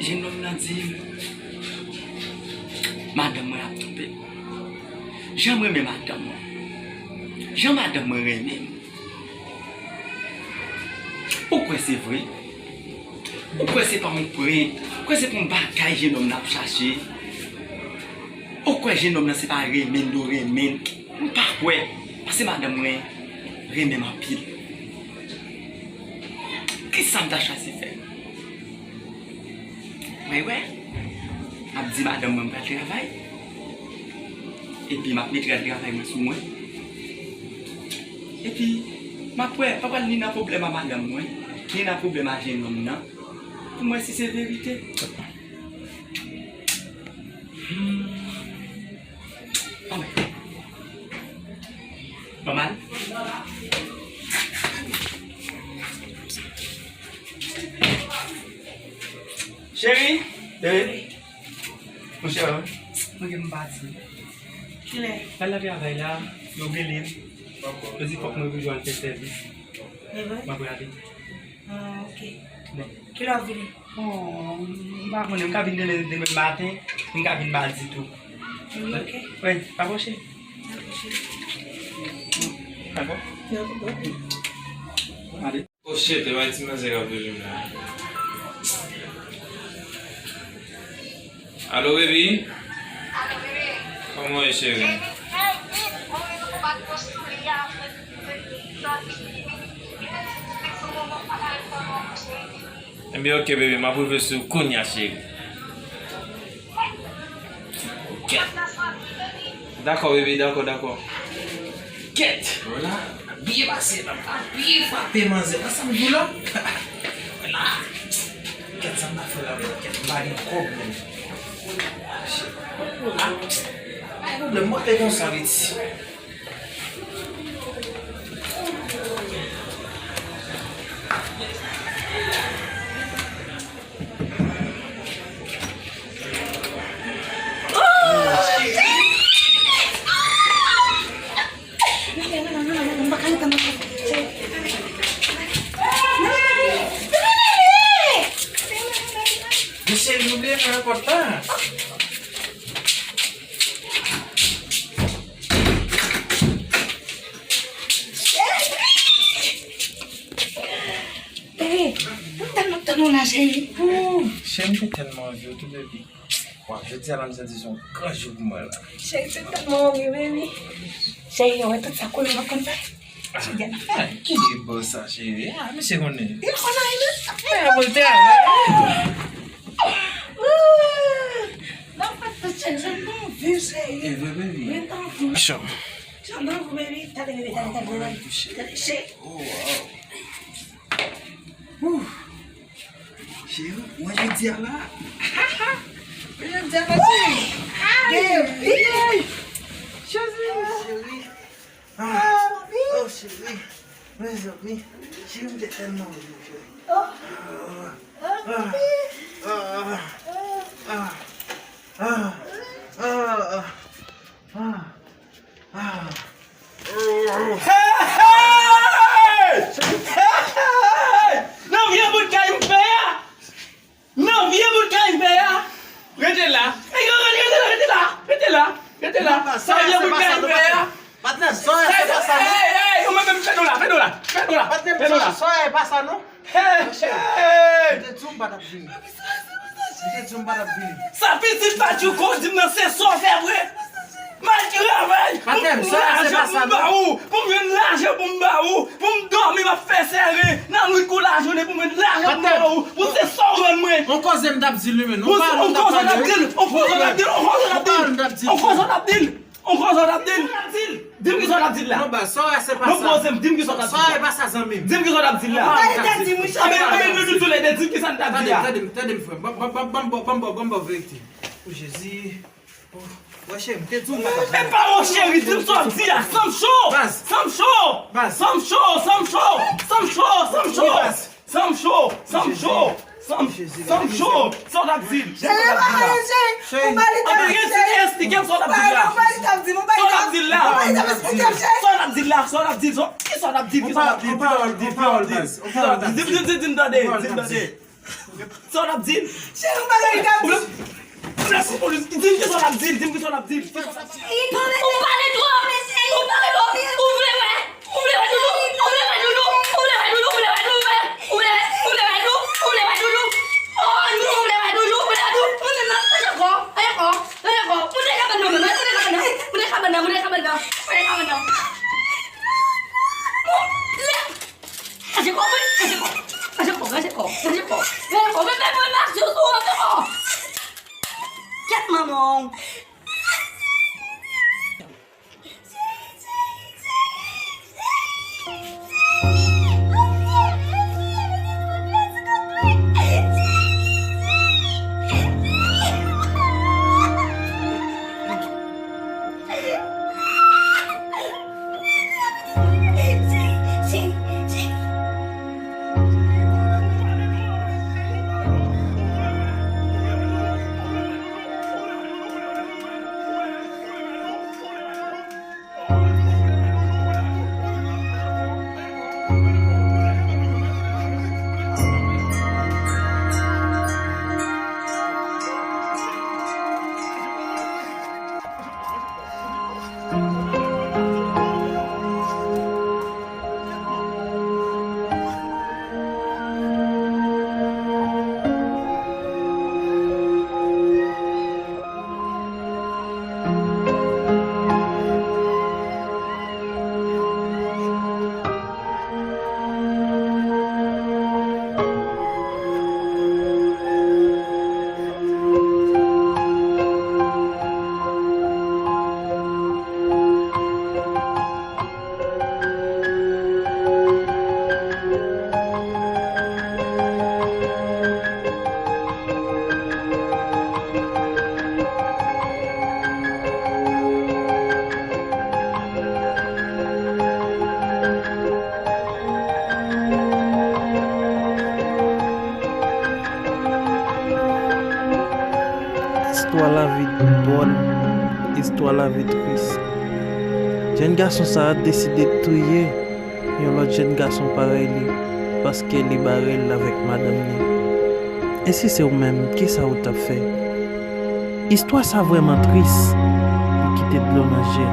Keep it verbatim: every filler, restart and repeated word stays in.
Jenòm nan di m, madanm mwen ap twonpe m. Jan m renmen madanm mwen. Jan madanm mwen renmen m. Ou kwè se vre? Ou kwè se pa yon prank? Ou kwè se pa yon bagay jenòm nan ap chache? Ou kwè jenòm nan se pa renmen l do renmen l? M pa kwè, paske madanm mwen renmen m anpil. Kisa m ta chwazi fè? Mwen wè, m ap di madanm mwen m pral travay. Epi m ap mete rad travay mwen sou mwen. Epi, m ap wè, pa pral ni nan pwoblèm a madanm mwen, ni nan pwoblèm a jenòm nan, pou m wè si se verite. Hmm. Anmwey. Pa mal. Cheri, bebe. Monchè, mwen gen m pati. Kilè? Al nan travay la, yo rele m. Yo di fòk mwen toujou al fè sèvis. E vre? Mwen prale. Ah, ok. Bon. Kilè w ap vini? Oh, m pa konnen, m ka vin demen, demen maten, m ka vin madi tou. Wi, ok. Wi, pa pwoche. Dakò, cheri. Dakò? Dakò, ok. Ale. Oh shit, e bay ti manzè k ap rele m la. Alo, baby? Kòman w ye, cheri? Ebyen, ok, baby, m ap rive sou ou kounye a, cheri. Ok. Dakò, baby, dakò, dakò. Kèt! Vwala, ap byen pase la, ap byen frape manzè. Wè sa m di w la? Vwala. Kèt, sa m ta fè la menm? Kèt, m pa gen kòb menm. Ah, shit. Ah, pa gen pwoblèm, mwen te konsa, vit. Mesye, nou bliye fèmen pòt la. Bebe, m tèlman tann ou la, cheri. Cheri, m te tèlman anvi w tou, baby. Wa, jodi a la, m santi se yon gran jou pou mwen la. Cheri, m te tèlman anvi, baby. Cheri, ou wè tout sa kounye m ap konn fè. Cheri, n ap fè. Ah, ki bò sa, cheri? Ah, mesye konnen. Li pa konn anyen, non? Ap fè a voltè. N ap fè tout, cheri, sa m anvi, cheri. E vre, baby. Mwen t anvi. Chan. Chan, m anvi, baby. Tande, baby, tande, tande, tande. Tande, cheri. Oh, wow. Ouh. Cheri, mwen jodi a la. Mwen jodi a la, cheri. Baby. Cheri. Cheri. Ah. Oh, cheri. Mezanmi. Cheri, m te tèlman anvi w, cheri. Ah. Ah. Ah. Ah. Ah. Ah. Ah. Hey! Hey! Nan vye bout kay m fè a! Nan vye bout kay m fè a! Rete la! Hey, rete la, rete la, rete la, rete la! Nan vye bout kay m fè a! Patnè, sa se pa sa, non. Hey, hey, ou menm menm, fè nou la, fè nou la, fè nou la, fè nou la. Patnè, sa se pa sa, non. Hey, hey! M te di w m pa t ap vini. M te di w m pa t ap vini. Sa pitit pa tchouko di m nan se sa w fè vre. M al travay pou m jwenn lajan pou m ba ou, pou m jwenn lajan pou m ba ou, pou m dòmi m ap fè sèren nan nwit kou lajounen pou m jwenn lajan pou m ba ou, pou se sa w rann mwen. On koze m t ap di l wi, men. On koze w t ap di l, on koze w t ap di l, on koze w t ap di l, on koze w t ap di l. On koze w t ap di l. Di m kisa w t ap di l la. Non, baz, sa w wè se pa sa. Non, poze m, di m kisa w t ap di l la. Sa w wè pa sa, zanmi m. Di m kisa w t ap di l la. Anben, anben, nou di toulède, di m kisa n t ap di la. Tande m, tande m, tande m, frè m. Ban m, ban m, ban m, ban m, ban m, ban m verite. O Jezi. O, wè cheri, m te di w m pa t ap vini. E pa o cheri, di m sa w di a. Sa m cho. Baz. Sa m cho. Baz. Sa m cho, sa m cho, sa m cho, sa m cho. Wi, baz. Sa m cho, sa m cho, sa m, sa m cho. Sa w t ap di l? Cheri, pa pale, cheri. Anben, rete, esplike m sa w t ap di l la. Sa w t ap di l la. Sa w t ap di l la, sa w t ap di l, sa w, kisa w t ap di, kisa w t ap di, kisa w t ap di, kisa w t ap di, kisa w t ap di? Di, di, di, di m tande, di m tande. Sa w t ap di l? Cheri, ou pa gen kab. Ou vle, ou vle, ou vle, di m ki sa w t ap di l, di m ki sa w t ap di l. Ou pale twòp! Ou pale twòp! Ou vle wè? Ou vle wè doudou? Ou vle wè doudou? Ou vle wè doudou? Ou vle wè doudou? Ou vle wè doudou? Ou vle wè doudou? Oh, nou, ou vle wè doudou? Ou vle wè doudou? Ou vle wè doudou? Ankò, ankò, ankò. Moute kabann nan, moute kabann nan, moute kabann nan, moute kabann nan, moute kabann nan. Ranje kò, ranje kò, ranje kò, ranje kò, ranje kò, ranje kò. Mwen, mwen, mwen, mwen, mwen, mwen, mwen, mwen. Kèt manman w. Istwa lavi dwòl, istwa lavi tris. Jèn gason sa a deside touye yon lòt jèn gason parèy li paske li bare l avèk madanm li. E si se ou menm, kisa ou t ap fè? Istwa sa vrèman tris, li kite dlo nan je.